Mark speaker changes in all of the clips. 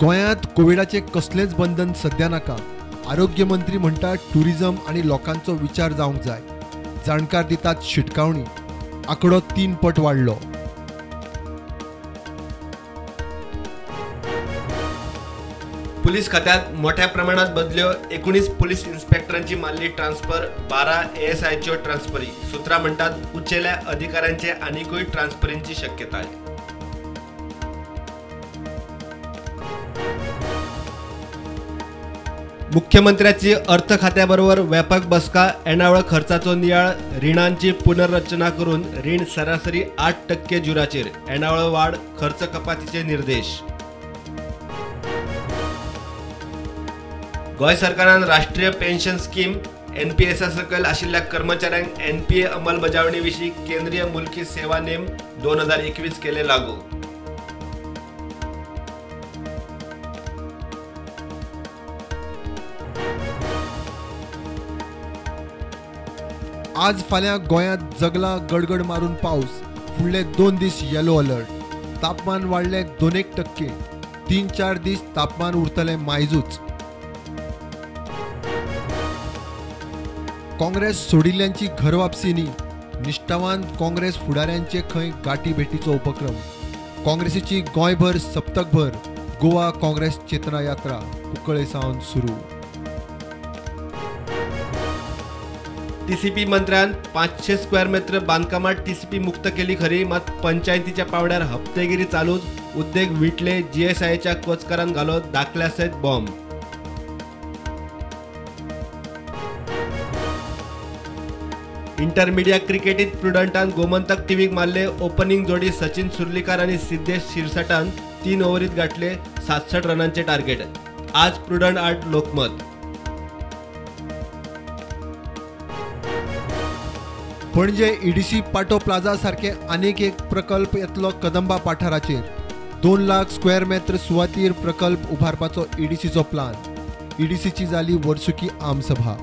Speaker 1: गोंयांत कोविडाचें कसलेंच बंधन सध्या नाका. आरोग्य मंत्री म्हणटा टुरिझम आनी लोकांचो विचार जावंक जाय. जाणकार दितात शिटकावणी. आंकडो 3 पट वाडलो.
Speaker 2: पुलीस खात्यात मोठ्या प्रमाणात बदल्यो. 19 पुलीस इन्स्पेक्टरांची मारली ट्रान्स्फर, 12 एएसआयच्यो ट्रान्स्फरी. सूत्रां म्हणटात उचेल्या अधिकाऱ्यांचे आनिकूय ट्रान्स्फरींची शक्यताय. मुख्यमंत्र्याची अर्थ खात्याबरोबर व्यापक बसका. येणावळ खर्चाचो नियाळ. रिणांची पुनर्रचना करून रीण सरासरी 8% जुराचेर. येणावळ वाड, खर्च कपातीचे निर्देश. गोंय सरकारान राष्ट्रीय पेन्शन स्कीम एनपीएसा सकयल आशिल्ल्या कर्मचाऱ्यांक एनपीए अंमलबजावणी विशीं केंद्रीय मुलकी सेवा नेम 2021 केले लागू.
Speaker 1: आज फाल्यां गोंयांत जगला गडगड मारून पावस. फुडले 2 दीस येलो अलर्ट. तापमान वाडलें 2-1%. 3-4 दीस तापमान उरतलें मायजूच. काँग्रेस सोडिल्ल्यांची घरवापसी न्ही, निश्ठावान काँग्रेस फुडाऱ्यांचे खंय गाठी भेटीचो उपक्रम. काँग्रेसीची गोंयभर सप्तकभर गोवा काँग्रेस चेतना यात्रा कुंकळे सावन सुरू.
Speaker 2: टीसीपी मंत्र्यान 500 स्क्वेअर मीटर बांदकामात टीसीपी मुक्त केली खरी, मात पंचायतीच्या पावड्यार हप्तेगिरी चालूच. उद्देग विटले जीएसआयच्या कोचकारान घालो दाखल्या सयत बॉम्ब. इंटरमिडिया क्रिकेटीत प्रुडंटान गोमंतक टीवीक मारले. ओपनिंग जोडी सचिन सुर्लीकार आनी सिद्धेश शिरसाटान 3 ओव्हरीत गाठले 67 रनांचे टार्गेट. आज प्रुडंट आड लोकमत.
Speaker 1: पणजे ईडीसी पाटो प्लाझा सारखे आनीक एक प्रकल्प येतलो कदंबा पठाराचेर. 2 लाख स्क्वेअर मेत्र सुवातीर प्रकल्प उबारपाचो ईडीसीचो प्लान. ईडीसीची जाली वर्सुकी आमसभा.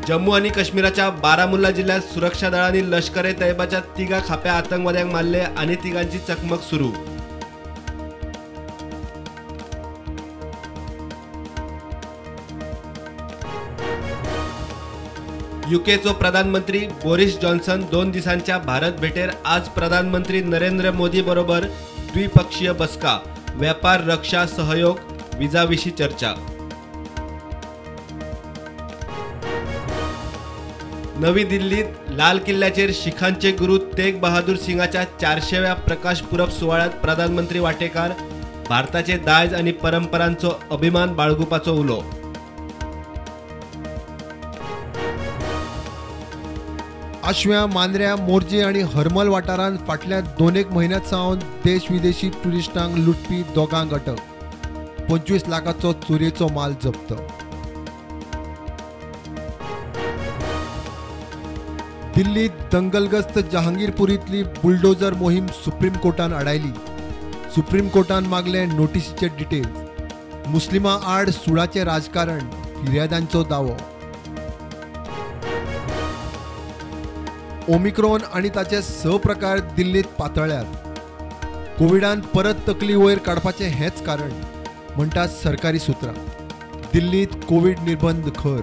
Speaker 2: जम्मू आणि काश्मीराच्या बारामुल्ला जिल्ह्यात सुरक्षा दळांनी लष्कर ए तैयबाच्या 3 खाप्या आतंकवाद्यांक मारले आणि 3गांची चकमक सुरू. युकेचो प्रधानमंत्री बोरिस जॉन्सन 2 दिसांच्या भारत भेटेर. आज प्रधानमंत्री नरेंद्र मोदी बरोबर द्विपक्षीय बसका. व्यापार, रक्षा सहयोग, विजा विशीं चर्चा. नवी दिल्लीत लाल किल्ल्याचेर शिखांचे गुरू तेग बहादूर सिंगाच्या 400व्या प्रकाश पुरब सुवाळ्यात प्रधानमंत्री वाटेकार. भारताचे दायज आनी परंपरांचो अभिमान बाळगुपाचो उलो.
Speaker 1: आशव्या, मांद्र्या, मोरजे आनी हरमल वाठारांत फाटल्या 2-1 म्हयन्यांत सावन देश विदेशी ट्युरिस्टांक लुटपी 2गांक अटक. 25 लाखाचो चोरयेचो माल जप्त. दिल्लीत दंगलग्रस्त जहांगीरपुरीतली बुलडोजर मोहीम सुप्रीम कोर्टान आडायली. सुप्रीम कोर्टान मागले नोटिसीचे डिटेल्स. मुस्लिमां आड सुडाचें राजकारण, फिर्यादांचो दावो. ओमिक्रॉन आनी ताचे 6 प्रकार दिल्लीत पातळ्ळ्यात. कोविडान परत तकली वयर काडपाचें हेंच कारण म्हणटात सरकारी सुत्रां. दिल्लीत कोविड निर्बंध खर.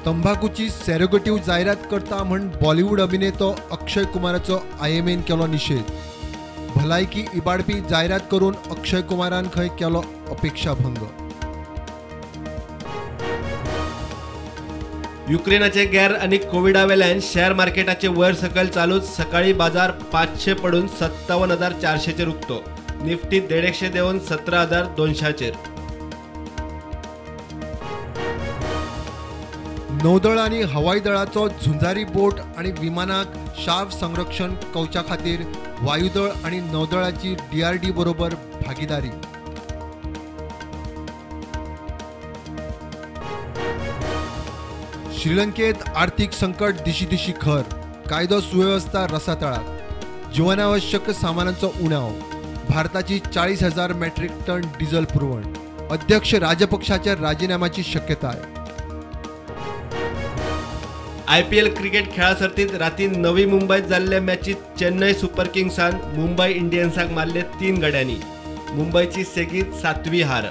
Speaker 1: तंबाखूची सेरोगेटिव्ह जायरात करता म्हण बॉलिवूड अभिनेतो अक्षय कुमाराचो आयएमएन केलो निशेध. भलायकी इबाडपी जायरात करून अक्षय कुमारान खंय केलो अपेक्षाभंग.
Speaker 2: युक्रेनाचे गैर आनी कोविडा वेल्यान शेअर मार्केटाचे वयर सकयल चालूच. सकाळी बाजार 500 पडून 57,400चेर उक्तो. निफ्टी 150 देंवन 17,200चेर.
Speaker 1: नौदळ आनी हवाई दळाचो झुंजारी बोट आनी विमानाक शाव संरक्षण कवचा खातीर वायुदळ आनी नौदळाची डीआरडी बरोबर भागीदारी. श्रीलंकेत आर्थिक संकट दिशी दिशी खर. कायदो सुवेवस्था रसातळाक. जीवनावश्यक सामानांचो उणाव. भारताची 40,000 मेट्रिक टन डिझल पुरवण. अध्यक्ष राजपक्षाच्या राजीनाम्याची शक्यताय.
Speaker 2: आयपीएल क्रिकेट खेळा सर्तीत राती नवी मुंबयत जाल्ल्या मॅचीत चेन्नय सुपर किंग्सान मुंबय इंडियन्साक मारले 3 गड्यांनी. मुंबयची सेगीत 7वी हार.